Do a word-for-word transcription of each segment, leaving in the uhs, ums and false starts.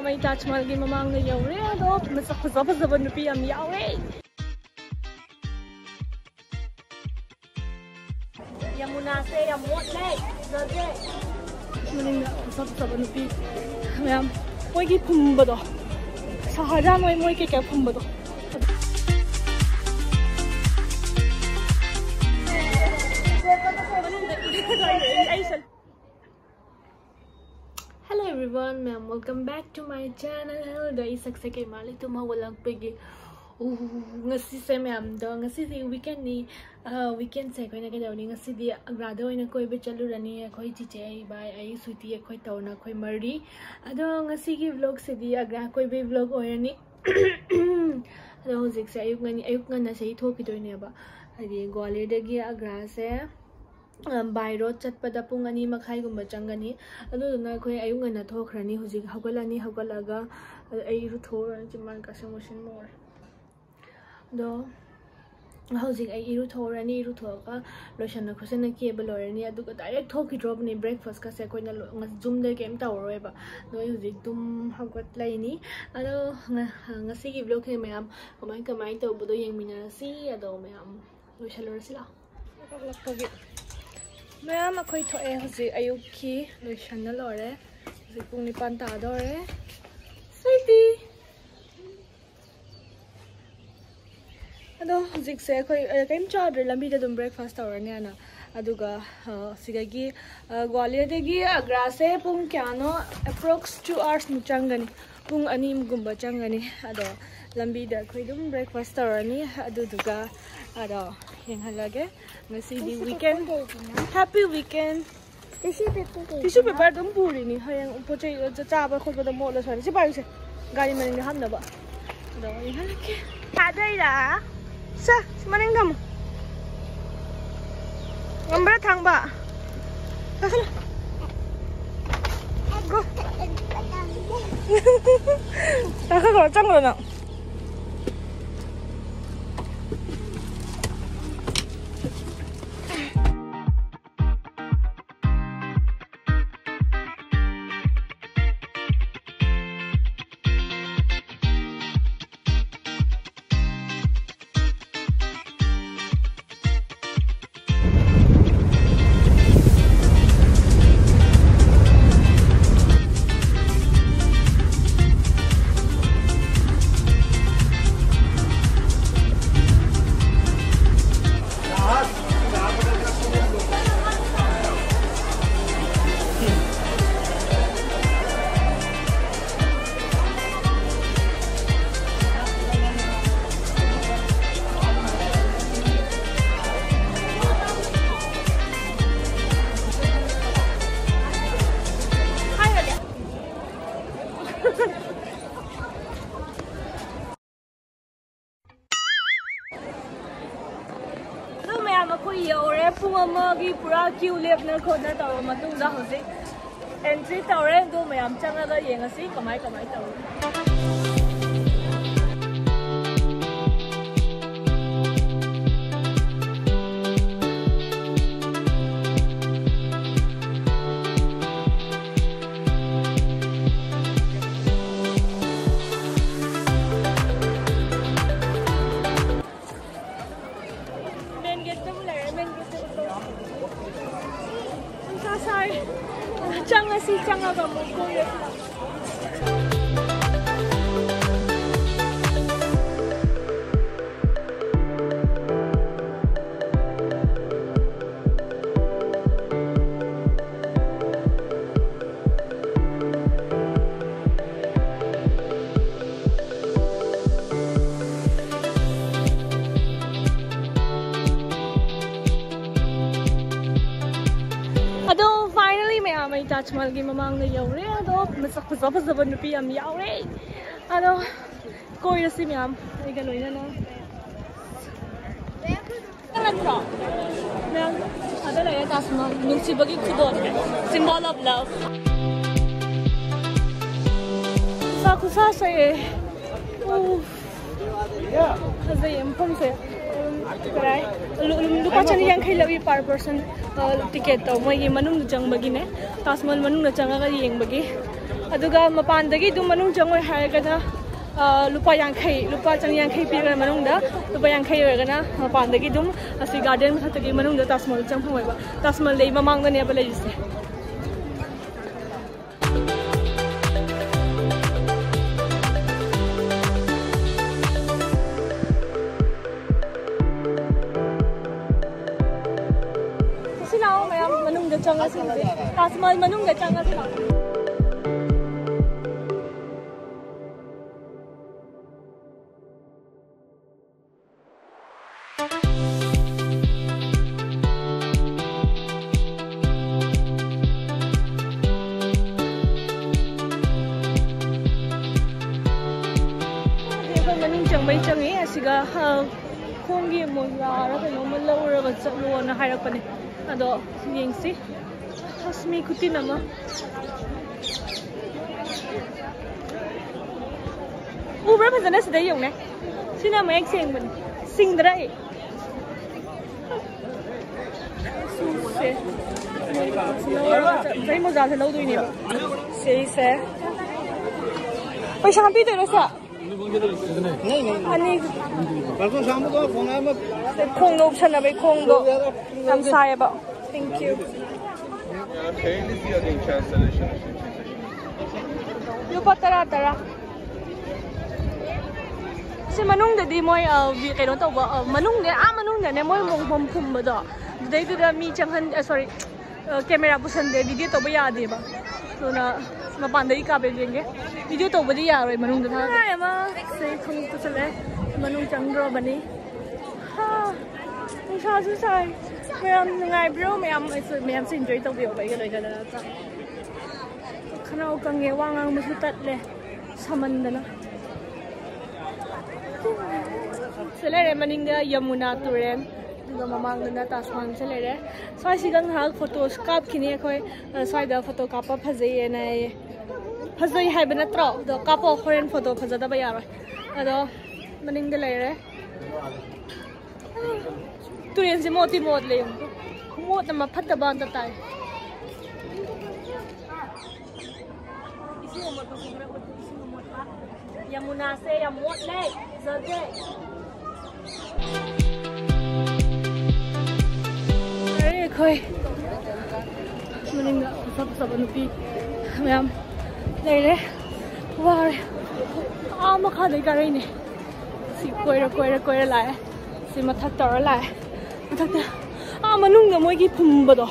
ꯃꯩ ꯇꯥꯖ ꯃꯍꯜꯒꯤ ꯃꯃꯥꯡꯗ ꯌꯧꯔꯦ꯫ ꯑꯗꯣ ꯃꯁꯛ ꯐꯖ ꯐꯖꯕ ꯅꯨꯄꯤ ꯌꯥꯝ ꯌꯥꯎꯔꯦ꯫ ꯌꯃꯨꯅꯥꯁꯦ ꯌꯥꯝ ꯃꯣꯠꯂꯦ, ꯐꯖꯗꯦ꯫ ꯃꯅꯤꯡꯗ ꯃꯁꯛ ꯐꯖꯕ ꯅꯨꯄꯤ ꯃꯌꯥꯝ, ꯃꯣꯏꯒꯤ ꯐꯨꯝꯕꯗꯣ, ꯁꯍꯔꯖꯥꯟ ꯍꯣꯏ ꯃꯣꯏ ꯀꯩꯀꯩ ꯐꯨꯝꯕꯗꯣ꯫ Hello everyone, ma'am. Welcome back to my channel. ꯑꯗꯣ ꯑꯩ ꯁꯛꯁꯦ ꯀꯩ ꯃꯥꯜꯂꯤ? ꯇꯨꯝ ꯍꯧꯒꯠꯂꯛꯄꯒꯤ꯫ ꯎ, ꯉꯁꯤꯁꯦ ꯃꯌꯥꯝꯗꯣ, ꯉꯁꯤꯗꯤ weekendꯅꯤ꯫ Weekendꯁꯦ ꯑꯩꯈꯣꯏꯅ ꯀꯩꯗꯧꯅꯤ? ꯉꯁꯤꯗꯤ ꯑꯒ꯭ꯔꯥꯗ ꯑꯣꯏꯅ ꯀꯣꯏꯕ ꯆꯠꯂꯨꯔꯅꯤ꯫ ꯑꯩꯈꯣꯏ ꯆꯤꯆꯦ, ꯑꯩ, ꯏꯕꯥꯏ, ꯑꯩ, ꯁ꯭ꯋꯤꯇꯤ, ꯑꯩꯈꯣꯏ ꯇꯧꯅ ꯑꯩꯈꯣꯏ ꯃꯔꯤ꯫ ꯑꯗꯣ ꯉꯁꯤꯒꯤ vlogꯁꯤꯗꯤ ꯑꯒ꯭ꯔꯥ ꯀꯣꯏꯕꯒꯤ vlog ꯑꯣꯏꯔꯅꯤ꯫ ꯑꯗꯣ ꯍꯧꯖꯤꯛꯁꯦ ꯑꯌꯨꯛ ꯉꯟ-, ꯑꯌꯨꯛ ꯉꯟꯅꯁꯦ ꯑꯩ ꯊꯣꯛꯈꯤꯗꯣꯏꯅꯦꯕ꯫ ꯍꯥꯏꯗꯤ ꯒ꯭ꯋꯥꯂꯤꯌꯔꯗꯒꯤ ꯑꯒ꯭ꯔꯥꯁꯦ by road ꯆꯠꯄꯗ ꯄꯨꯡ ꯑꯅꯤ ꯃꯈꯥꯏꯒꯨꯝꯕ ꯆꯪꯒꯅꯤ꯫ ꯑꯗꯨꯗꯨꯅ ꯑꯩꯈꯣꯏ ꯑꯌꯨꯛ ꯉꯟꯅ ꯊꯣꯛꯈ꯭ꯔꯅꯤ꯫ ꯍꯧꯖꯤꯛ ꯍꯧꯒꯠꯂꯅꯤ, ꯍꯧꯒꯠꯂꯒ ꯑꯩ ꯏꯔꯨꯊꯣꯛꯎꯔꯅꯤ, ꯆꯤꯝꯕꯥꯟ ꯀꯥꯁꯦ ꯃꯨꯁꯤꯟꯕ ꯍꯧꯔꯦ꯫ ꯑꯗꯣ ꯍꯧꯖꯤꯛ ꯑꯩ ꯏꯔꯨꯊꯣꯛꯎꯔꯅꯤ, ꯏꯔꯨꯊꯣꯛꯑꯒ ꯂꯣꯏꯁꯟꯅ ꯈꯣꯠꯆꯟꯅ ꯀꯦꯕ ꯂꯣꯏꯔꯅꯤ, ꯑꯗꯨꯒ direct ꯊꯣꯛꯈꯤꯗ꯭ꯔꯣꯕꯅꯤ꯫ Breakfastꯀꯁꯦ ꯑꯩꯈꯣꯏꯅ ꯂꯣ-, ꯉ-, ꯌꯨꯝꯗ ꯀꯩꯝ ꯇꯧꯔꯔꯣꯏꯕ꯫ ꯑꯗꯣ ꯑꯩ ꯍꯧꯖꯤꯛ ꯇꯨꯝ ꯍꯧꯒꯠꯂꯛꯏꯅꯤ꯫ ꯑꯗꯣ ꯉ-, ꯉꯁꯤꯒꯤ vlogꯁꯦ ꯃꯌꯥꯝ ꯀꯃꯥꯏ ꯀꯃꯥꯏꯅ ꯇꯧꯕꯗꯣ ꯌꯦꯡꯃꯤꯟꯅꯔꯁꯤ꯫ ꯑꯗꯣ ꯃꯌꯥꯝ ꯂꯣꯏꯁꯜꯂꯨꯔꯁꯤ ꯂꯥꯛꯑꯣ꯫ ꯀꯛꯂꯛꯄꯒꯤ꯫ ꯃꯌꯥꯝ ꯑꯩꯈꯣꯏ ꯊꯣꯛꯑꯦ ꯍꯧꯖꯤꯛ ꯑꯌꯨꯛꯀꯤ, ꯂꯣꯏꯁꯟꯅ ꯂꯣꯏꯔꯦ꯫ ꯍꯧꯖꯤꯛ ꯄꯨꯡ ꯅꯤꯄꯥꯟ ꯇꯥꯗꯧꯔꯦ꯫ ꯁ꯭ꯋꯤꯇꯤ꯫ ꯑꯗꯣ ꯍꯧꯖꯤꯛꯁꯦ ꯑꯩꯈꯣꯏ, ꯑ, ꯀꯔꯤꯝ ꯆꯥꯗ꯭ꯔꯦ, ꯂꯝꯕꯤꯗ ꯑꯗꯨꯝ breakfast ꯇꯧꯔꯅꯤ ꯍꯥꯏꯅ꯫ ꯑꯗꯨꯒ, ꯑ, ꯁꯤꯗꯒꯤ, ꯑ, ꯒ꯭ꯋꯥꯂꯤꯌꯔꯗꯒꯤ ꯑꯒ꯭ꯔꯥꯁꯦ ꯄꯨꯡ ꯀꯌꯥꯅꯣ? Approx two hours ꯃꯨꯛ ꯆꯪꯒꯅꯤ, ꯄꯨꯡ ꯑꯅꯤꯒꯨꯝꯕ ꯆꯪꯒꯅꯤ꯫ ꯑꯗꯣ ꯂꯝꯕꯤꯗ ꯑꯩꯈꯣꯏ ꯑꯗꯨꯝ breakfast ꯇꯧꯔꯅꯤ꯫ ꯑꯗꯨꯗꯨꯒ ꯑꯗꯣ ꯌꯦꯡꯍꯜꯂꯒꯦ꯫ ꯉꯁꯤꯗꯤ weekend꯫ Happy weekend꯫ Tissue paper ꯑꯗꯨꯝ ꯄꯨꯔꯤꯅꯤ, ꯍꯌꯦꯡ ꯄꯣꯠ ꯆꯩ ꯆꯥꯕ ꯈꯣꯠꯄꯗ ꯃꯣꯠꯂꯁꯨ ꯍꯥꯏꯅ꯫ ꯁꯤ ꯄꯥꯏꯌꯨꯁꯦ, ꯒꯥꯔꯤ ꯃꯅꯤꯡꯗ ꯍꯥꯞꯅꯕ꯫ ꯑꯗꯣ ꯌꯦꯡꯍꯜꯂꯛꯀꯦ꯫ ꯊꯥꯗꯣꯏꯔꯥ? ꯁꯦ, ꯁꯤ ꯃꯅꯤꯡ ꯊꯝꯃꯨ꯫ ꯉꯝꯕ꯭ꯔꯥ ꯊꯥꯡꯕ? ꯀꯥꯈꯠꯂꯣ꯫ Go꯫ ꯀꯥꯈꯠꯈ꯭ꯔꯣ, ꯆꯪꯈ꯭ꯔꯣ ꯅꯪ꯫ ꯌꯧꯔꯦ꯫ ꯄꯨꯡ ꯑꯃꯒꯤ ꯄꯨꯔꯥ ꯀ꯭ꯌꯨ ꯂꯦꯞꯅ ꯈꯣꯠꯅ ꯇꯧꯔ ꯃꯇꯨꯡꯗ ꯍꯧꯖꯤꯛ ꯑꯦꯟꯇ꯭ꯔꯤ ꯇꯧꯔꯦ꯫ ꯑꯗꯣ ꯃꯌꯥꯝ ꯆꯪꯉꯒ ꯌꯦꯡꯉꯁꯤ ꯀꯃꯥꯏ ꯀꯃꯥꯏ ꯇꯧꯏ꯫ ꯃꯦꯟ ꯒꯦꯠꯇ ꯑꯃꯨꯛ ꯂꯩꯔꯦ꯫ ꯃꯦꯟ ꯒꯦꯠꯇ ꯑꯃꯨꯛ ꯇꯧꯔꯦ꯫ ꯅꯨꯡꯁꯥ ꯁꯥꯏ꯫ ꯆꯪꯉꯁꯤ, ꯆꯪꯉꯒ ꯑꯃꯨꯛ ꯀꯣꯏꯔꯁꯤ꯫ ꯑꯗꯣ finally ꯃꯌꯥꯝ ꯑꯩ ꯇꯥꯖ ꯃꯍꯜꯒꯤ ꯃꯃꯥꯡꯗ ꯌꯧꯔꯦ꯫ ꯑꯗꯣ ꯃꯁꯛ ꯐꯖ ꯐꯖꯕ ꯅꯨꯄꯤ ꯌꯥꯝ ꯌꯥꯎꯔꯦ꯫ ꯑꯗꯣ ꯀꯣꯏꯔꯁꯤ ꯃꯌꯥꯝ ꯑꯩꯒ ꯂꯣꯏꯅꯅ꯫ ꯅꯠꯇ꯭ꯔꯣ? ꯃꯌꯥꯝ ꯑꯗ ꯂꯩꯔꯦ ꯇꯥꯖ ꯃꯍꯜ, ꯅꯨꯡꯁꯤꯕꯒꯤ ꯈꯨꯗꯣꯜ, symbol of love꯫ ꯈꯨꯁꯥ, ꯈꯨꯁꯥꯁꯦ꯫ ꯎꯐ꯫ ꯐꯖꯩꯌꯦ ꯃꯐꯝꯁꯦ꯫ ꯎꯝ, ꯀꯗꯥꯏ? ꯂꯨ-, ꯂꯨ-, ꯂꯨꯄꯥ ꯆꯅꯤ ꯌꯥꯡꯈꯩ ꯂꯧꯏ per person, ꯑ, ticketꯇꯣ ꯃꯣꯏꯒꯤ ꯃꯅꯨꯡꯗ ꯆꯪꯕꯒꯤꯅꯦ꯫ ꯇꯥꯖ ꯃꯍꯜ ꯃꯅꯨꯡꯗ ꯆꯪꯉꯒ ꯌꯦꯡꯕꯒꯤ꯫ ꯑꯗꯨꯒ ꯃꯄꯥꯟꯗꯒꯤ ꯑꯗꯨꯝ ꯃꯅꯨꯡ ꯆꯪꯉꯣꯏ ꯍꯥꯏꯔꯒꯅ, ꯑ, ꯂꯨꯄꯥ ꯌꯥꯡꯈꯩ, ꯂꯨꯄꯥ ꯆꯅꯤ ꯌꯥꯡꯈꯩ ꯄꯤꯔꯒ ꯃꯅꯨꯡꯗ, ꯂꯨꯄꯥ ꯌꯥꯡꯈꯩ ꯑꯣꯏꯔꯒꯅ ꯃꯄꯥꯟꯗꯒꯤ ꯑꯗꯨꯝ ꯑꯁꯤ garden ꯃꯊꯛꯇꯒꯤ ꯃꯅꯨꯡꯗ ꯇꯥꯖ ꯃꯍꯜ ꯆꯪ ꯐꯪꯉꯣꯏꯕ꯫ ꯇꯥꯖ ꯃꯍꯜ ꯂꯩ ꯃꯃꯥꯡꯗꯅꯦꯕ ꯂꯩꯔꯤꯁꯦ꯫ ꯁꯤ ꯂꯥꯛꯑꯣ ꯃꯌꯥꯝ, ꯃꯅꯨꯡꯗ ꯆꯪꯉꯁꯤ ꯍꯧꯖꯤꯛ꯫ ꯇꯥꯖ ꯃꯍꯜ ꯃꯅꯨꯡꯗ ꯆꯪꯉꯁꯤ ꯂꯥꯛꯑꯣ꯫ ꯑꯩꯈꯣꯏ ꯃꯅꯨꯡ ꯆꯪꯕꯩ ꯆꯪꯉꯤ꯫ ꯑꯁꯤꯒ, ꯑ, ꯈꯣꯡꯒꯤ ꯃꯣꯖꯥꯔ ꯀꯩꯅꯣꯝꯃ ꯂꯧꯔꯒ ꯆꯠꯂꯣꯅ ꯍꯥꯏꯔꯛꯄꯅꯦ꯫ ꯑꯗꯣ ꯌꯦꯡꯁꯤ꯫ ꯑꯁ, ꯃꯤ ꯈꯨꯇꯤꯟ ꯑꯃ꯫ ꯎꯕ꯭ꯔꯥ ꯐꯖꯅ? ꯁꯤꯗ ꯌꯦꯡꯉꯨꯅꯦ꯫ ꯁꯤꯅ ꯃꯌꯦꯛ ꯁꯦꯡꯕꯅꯤ꯫ ꯁꯤꯡꯗ꯭ꯔꯥ ꯑꯩ? ꯁꯨꯁꯦ꯫ ꯉꯁꯥꯏ ꯃꯣꯖꯥꯁꯦ ꯂꯧꯗꯣꯏꯅꯦꯕ꯫ ꯁꯤꯁꯦ꯫ ꯄꯩꯁꯥ ꯄꯤꯗꯣꯏꯔꯣ, ꯁꯦ? ꯑꯅꯤ꯫ परसों शाम को फोन आया, मैं ꯈꯣꯡꯗꯣ ꯎꯞꯁꯟꯅꯕꯩ ꯈꯣꯡꯗꯣ ꯌꯥꯝ ꯁꯥꯏꯌꯦꯕ꯫ Thank you꯫ ꯂꯨꯄꯥ ꯇꯔꯥ, ꯇꯔꯥ꯫ ꯁꯤ ꯃꯅꯨꯡꯗꯗꯤ ꯃꯣꯏ, ꯑ, ꯀꯩꯅꯣ ꯇꯧꯕ, ꯑ, ꯃꯅꯨꯡꯗ, ꯑꯥ ꯃꯅꯨꯡꯗꯅꯦ ꯃꯣꯏ ꯃꯣꯡꯐꯝ ꯐꯨꯝꯕꯗꯣ, ꯑꯗꯨꯗꯩꯗꯨꯗ ꯃꯤ ꯆꯪꯍꯟ-, ꯑ, sorry, ꯑ, camera ꯄꯨꯁꯟꯗꯦ, video ꯇꯧꯕ ꯌꯥꯗꯦꯕ꯫ ꯑꯗꯨꯅ ꯃꯄꯥꯟꯗꯒꯤ ꯀꯥꯞꯄꯦ ꯌꯦꯡꯒꯦ꯫ Video ꯇꯧꯕꯗꯤ ꯌꯥꯔꯣꯏ ꯃꯅꯨꯡꯗ ꯊꯥꯔꯒ꯫ ꯅꯨꯡꯉꯥꯏ ꯑꯃ ꯁꯤ ꯈꯣꯡꯎꯞ ꯄꯨꯁꯜꯂꯦ, ꯃꯅꯨꯡ ꯆꯪꯗ꯭ꯔꯣꯕꯅꯤ꯫ ꯍꯥ, ꯅꯨꯡꯁꯥꯁꯨ ꯁꯥꯏ꯫ ꯃꯌꯥꯝ ꯅꯨꯡꯉꯥꯏꯕ꯭ꯔꯣ? ꯃꯌꯥꯝ, ꯑꯩꯁꯨ, ꯃꯌꯥꯝꯁꯨ enjoy ꯇꯧꯕꯤꯌꯣꯕ ꯑꯩꯒ ꯂꯣꯏꯅꯅ ꯅꯠꯇ꯭ꯔꯥ? ꯈꯅꯥꯎ ꯀꯪꯉꯦ, ꯋꯥ ꯉꯥꯡꯕꯁꯨ ꯇꯠꯂꯦ ꯁꯥꯃꯟꯗꯅ꯫ ꯁꯤ ꯂꯩꯔꯦ ꯃꯅꯤꯡꯗ ꯌꯃꯨꯅꯥ ꯇꯨꯔꯦꯜ, ꯑꯗꯨꯒ ꯃꯃꯥꯡꯗꯅ ꯇꯥꯖ ꯃꯍꯜꯁꯦ ꯂꯩꯔꯦ꯫ ꯁ꯭ꯋꯥꯏꯁꯤꯒ ꯉꯥꯏꯍꯥꯛ photos ꯀꯥꯞꯈꯤꯅꯤ ꯑꯩꯈꯣꯏ꯫ ꯑ, ꯁ꯭ꯋꯥꯏꯗ photo ꯀꯥꯞꯄ ꯐꯖꯩꯌꯦꯅ ꯍꯥꯏꯌꯦ꯫ ꯐꯖꯩ ꯍꯥꯏꯕ ꯅꯠꯇ꯭ꯔꯣ? ꯑꯗꯣ ꯀꯥꯞꯄꯣ, ꯍꯣꯔꯦꯟ photo ꯐꯖꯗꯕ ꯌꯥꯔꯣꯏ꯫ ꯑꯗꯣ ꯃꯅꯤꯡꯗ ꯂꯩꯔꯦ꯫ ꯇꯨꯔꯦꯜꯁꯦ ꯃꯣꯠꯇꯤ ꯃꯣꯠꯂꯦ꯫ ꯈꯨꯃꯣꯠ ꯑꯃ ꯐꯠꯇꯕ ꯑꯝꯇ ꯇꯥꯏ꯫ ꯏꯁꯤꯡ ꯑꯃꯣꯠꯄ ꯈꯔ ꯎꯠꯂꯨ, ꯏꯁꯤꯡ ꯑꯃꯣꯠꯄ꯫ ꯌꯃꯨꯅꯥꯁꯦ ꯌꯥꯝ ꯃꯣꯠꯂꯦ, ꯐꯖꯗꯦ꯫ ꯑꯩꯈꯣꯏ ꯃꯅꯤꯡꯗ ꯐꯖ ꯐꯖꯕ ꯅꯨꯄꯤ ꯃꯌꯥꯝ ꯂꯩꯔꯦ꯫ ꯋꯥꯔꯦ꯫ ꯑꯥ ꯃꯈꯥꯗꯩ ꯀꯥꯔꯛꯏꯅꯦ꯫ ꯁꯤ ꯀꯣꯏꯔ ꯀꯣꯏꯔ ꯀꯣꯏꯔ ꯂꯥꯛꯑꯦ꯫ ꯁꯤ ꯃꯊꯛ ꯇꯧꯔ ꯂꯥꯛꯑꯦ꯫ ꯃꯊꯛꯇ, ꯑꯥ ꯃꯅꯨꯡꯗ ꯃꯣꯏꯒꯤ ꯐꯨꯝꯕꯗꯣ,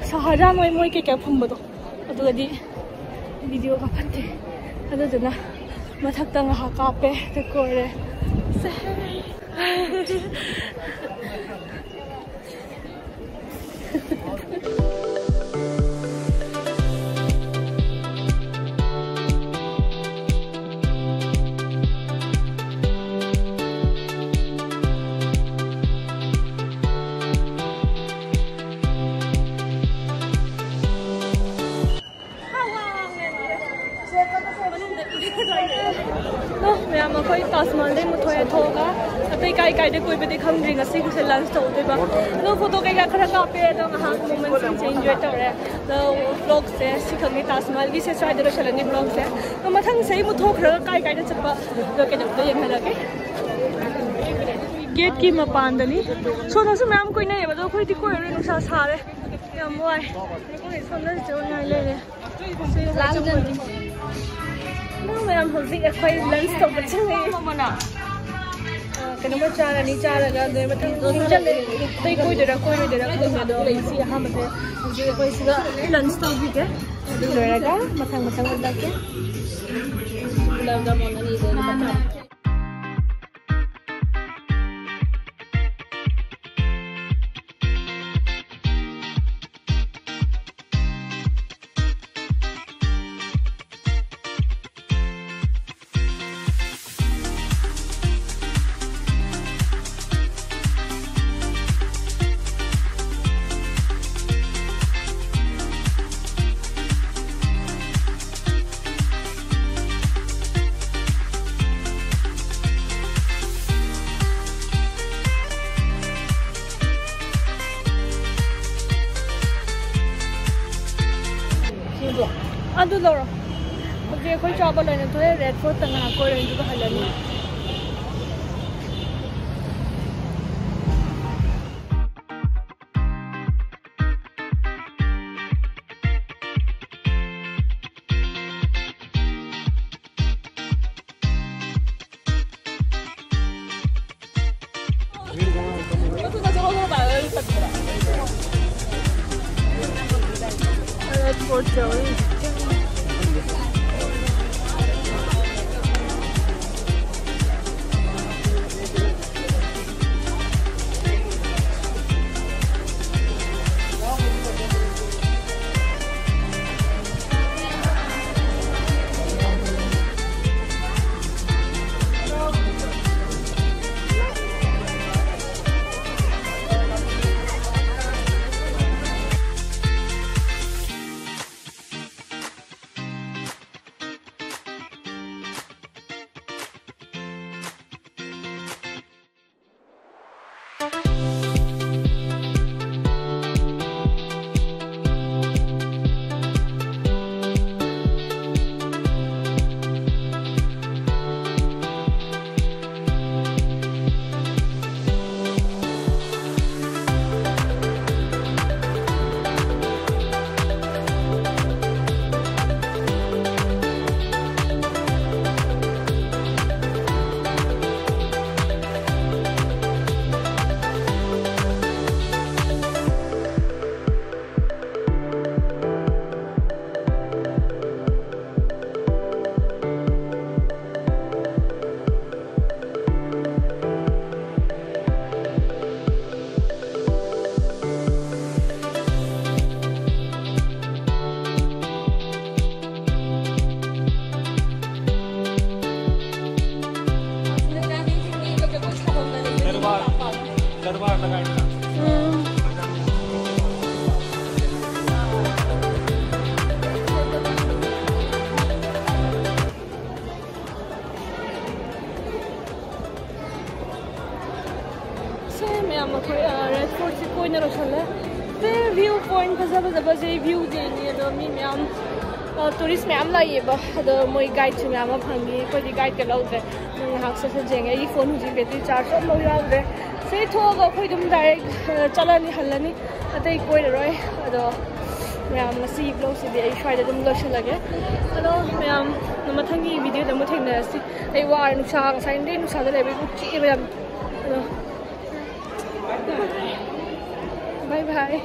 ꯁꯍꯔꯖꯥꯟ ꯍꯣꯏ ꯃꯣꯏ ꯀꯩꯀꯩ ꯐꯨꯝꯕꯗꯣ, ꯑꯗꯨꯒꯗꯤ video ꯀꯥꯞꯍꯟꯗꯦ꯫ ꯑꯗꯨꯗꯨꯅ ꯃꯊꯛꯇ ꯉꯥꯏꯍꯥꯛ ꯀꯥꯞꯄꯦ, ꯑꯗꯨ ꯀꯣꯏꯔꯦ꯫ ꯁꯦ꯫ ꯑꯩꯈꯣꯏ ꯇꯥꯖ ꯃꯍꯜꯗꯩ ꯑꯃꯨꯛ ꯊꯣꯛꯑꯦ꯫ ꯊꯣꯛꯑꯒ ꯑꯇꯩ ꯀꯥꯏ ꯀꯥꯏꯗ ꯀꯣꯏꯕꯗꯤ ꯈꯪꯗ꯭ꯔꯤ꯫ ꯉꯁꯤꯒꯤꯁꯦ ꯂꯟꯁ ꯇꯧꯗꯣꯏꯕ꯫ ꯑꯗꯣ ꯐꯣꯇꯣ ꯀꯩꯀꯥ ꯈꯔ ꯀꯥꯞꯄꯦ꯫ ꯑꯗꯣ ꯉꯥꯏꯍꯥꯛ ꯃꯣꯃꯦꯟꯁꯤꯡꯁꯦ ꯏꯟꯖꯣꯏ ꯇꯧꯔꯦ꯫ ꯑꯗꯣ ꯕ꯭ꯂꯣꯒꯁꯦ ꯁꯤꯈꯛꯅꯤ, ꯇꯥꯖ ꯃꯍꯜꯒꯤꯁꯦ ꯁ꯭ꯋꯥꯏꯗ ꯂꯣꯏꯁꯤꯜꯂꯅꯤ ꯕ꯭ꯂꯣꯒꯁꯦ꯫ ꯑꯗꯣ ꯃꯊꯪꯁꯦ ꯑꯩ ꯑꯃꯨꯛ ꯊꯣꯛꯈ꯭ꯔꯒ ꯀꯥꯏ ꯀꯥꯏꯗ ꯆꯠꯄ ꯑꯗꯣ ꯀꯩꯗꯧꯕꯗꯣ ꯌꯦꯡꯍꯜꯂꯛꯀꯦ꯫ ꯒꯦꯠꯀꯤ ꯃꯄꯥꯟꯗꯅꯤ꯫ ꯁꯣꯝꯗꯁꯨ ꯃꯌꯥꯝ ꯀꯣꯏꯅꯩꯌꯦꯕ, ꯑꯗꯣ ꯑꯩꯈꯣꯏꯗꯤ ꯀꯣꯏꯔꯔꯣꯏ, ꯅꯨꯡꯁꯥ ꯁꯥꯔꯦ꯫ ꯌꯥꯝ ꯋꯥꯏ꯫ ꯑꯩꯈꯣꯏ ꯁꯣꯝꯗ ꯆꯠꯅꯉꯥꯏ ꯂꯩꯔꯦ꯫ ꯁꯤ ꯂꯥꯡꯖꯟ꯫ ꯑꯗꯣ ꯃꯌꯥꯝ ꯍꯧꯖꯤꯛ ꯑꯩꯈꯣꯏ ꯂꯟꯁ ꯇꯧꯕ ꯆꯪꯉꯛꯑꯦ꯫ ꯑ, ꯀꯩꯅꯣꯝꯃ ꯆꯥꯔꯅꯤ, ꯆꯥꯔꯒ ꯑꯗꯨꯒꯤ ꯃꯊꯪ ꯆꯠꯂꯦ꯫ ꯑꯇꯩ ꯀꯣꯏꯗꯣꯏꯔꯥ ꯀꯣꯏꯔꯣꯏꯗꯣꯏꯔꯥ ꯈꯪꯗꯦ꯫ ꯑꯗꯣ ꯉꯁꯤ ꯑꯍꯥꯟꯕꯁꯦ ꯍꯧꯖꯤꯛ ꯑꯩꯈꯣꯏ ꯁꯤꯗ ꯂꯟꯁ ꯇꯧꯕꯤꯒꯦ꯫ ꯑꯗꯨ ꯂꯣꯏꯔꯒ ꯃꯊꯪ ꯃꯊꯪ ꯎꯠꯂꯛꯀꯦ꯫ ꯒꯨꯂꯥꯞ ꯖꯥꯃꯨꯟ ꯑꯅꯤꯗꯨ ꯂꯨꯄꯥ ꯇꯔꯥ꯫ ꯑꯗꯨ ꯂꯧꯔꯣ꯫ ꯍꯧꯖꯤꯛ ꯑꯩꯈꯣꯏ ꯆꯥꯕ ꯂꯣꯏꯅ ꯊꯣꯛꯑꯦ꯫ ꯔꯦꯗ ꯐꯣꯔꯠꯇ ꯉꯥꯏꯍꯥꯛ ꯀꯣꯏꯔꯅꯤ ꯑꯗꯨꯒ ꯍꯜꯂꯅꯤ꯫ ꯆꯠꯂꯦ꯫ ꯚ꯭ꯌꯨ ꯄꯣꯏꯟꯠ ꯐꯖ ꯐꯖꯕꯁꯦ ꯚ꯭ꯌꯨ ꯌꯦꯡꯉꯤ꯫ ꯑꯗꯣ ꯃꯤ ꯃꯌꯥꯝ, ꯇꯨꯔꯤꯁ ꯃꯌꯥꯝ ꯂꯥꯛꯏꯌꯦꯕ꯫ ꯑꯗꯣ ꯃꯣꯏ ꯒꯥꯏꯗꯁꯨ ꯃꯌꯥꯝ ꯑꯃ ꯐꯪꯉꯤ꯫ ꯑꯩꯈꯣꯏꯗꯤ ꯒꯥꯏꯗꯀ ꯂꯧꯗ꯭ꯔꯦ꯫ ꯑꯗꯨꯝ ꯉꯥꯏꯍꯥꯛ ꯁꯠ ꯁꯠ ꯌꯦꯡꯉꯦ꯫ ꯑꯩꯒꯤ ꯐꯣꯟ ꯍꯧꯖꯤꯛ ꯕꯦꯇ꯭ꯔꯤ ꯆꯥꯔꯖ ꯑꯃꯐꯥꯎ ꯌꯥꯎꯗ꯭ꯔꯦ꯫ ꯁꯤ ꯊꯣꯛꯑꯒ ꯑꯩꯈꯣꯏ ꯑꯗꯨꯝ ꯗꯥꯏꯔꯦꯛ ꯆꯠꯂꯅꯤ, ꯍꯜꯂꯅꯤ꯫ ꯑꯇꯩ ꯀꯣꯏꯔꯔꯣꯏ꯫ ꯑꯗꯣ ꯃꯌꯥꯝ, ꯉꯁꯤꯒꯤ ꯕ꯭ꯂꯣꯒꯁꯤꯗꯤ ꯑꯩ ꯁ꯭ꯋꯥꯏꯗ ꯑꯗꯨꯝ ꯂꯣꯏꯁꯤꯜꯂꯒꯦ꯫ ꯑꯗꯣ ꯃꯌꯥꯝ, ꯃꯊꯪꯒꯤ ꯚꯤꯗꯤꯑꯣꯗ ꯑꯃꯨꯛ ꯊꯦꯡꯅꯔꯁꯤ꯫ ꯑꯩ ꯋꯥꯔꯦ, ꯅꯨꯡꯁꯥ, ꯉꯁꯥꯏꯗꯩ ꯅꯨꯡꯁꯥꯗ ꯂꯩꯕꯩ ꯀꯣꯛ ꯆꯤꯛꯑꯦꯕ ꯌꯥꯝ꯫ ꯑꯗꯣ ꯕꯥꯏ ꯕꯥꯏ꯫